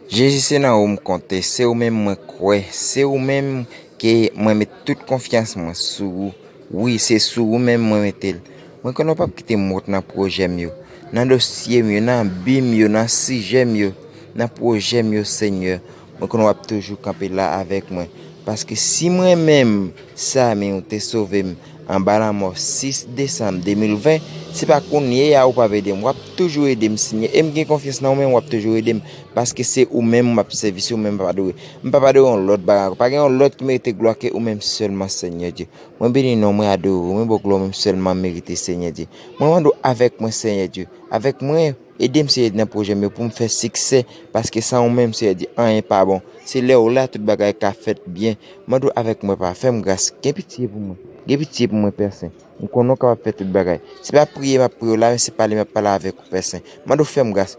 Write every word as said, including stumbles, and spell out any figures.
Jezi, se nan ou m konte, se ou menm mwen kwè, se ou menm ke mwen met tout konfyans mwen sou ou. Wi, se sou ou menm mwen mete l. Mwen konnen w p ap kite m wont nan pwojè m yo, nan dosye m yo, nan bi m yo, nan sijè m yo, nan pwojè m yo, Senyè. Mwen konnen w ap toujou kanpe la avèk mwen. Paske si mwen menm, Samy, ou te sove m anba lanmò sis desanm de mil ven, se pa kounye a ou p ap ede m. W ap toujou ede m, Senyè. E m gen konfyans nan ou menm, w ap toujou ede m. Paske se ou menm m ap sèvi, se ou menm m ap adore. M p ap adore yon lòt bagay ankò. Pa gen yon lòt ki merite glwa ke ou menm sèlman, Senyè Dye. Mwen beni non, mwen adore w, mwen ba w glwa ou menm sèlman merite, Senyè Dye. Mwen mande w avèk mwen, Senyè Dye. Avèk mwen, ede m, Senyè Dye, nan pwojè m yo pou m fè siksè, paske san ou menm, Senyè Dye, anyen pa bon. Se lè w la tout bagay ka fèt byen. Mande w avèk mwen, Papa, fè m gras, gen pitye pou mwen. Gen pitye pou mwen, Pè Sen. M konnen w kapab fè tout bagay. Se pa priye m ap priye w la, men se pale m ap pale avèk ou, Pè Sen. Mande w fè m gras.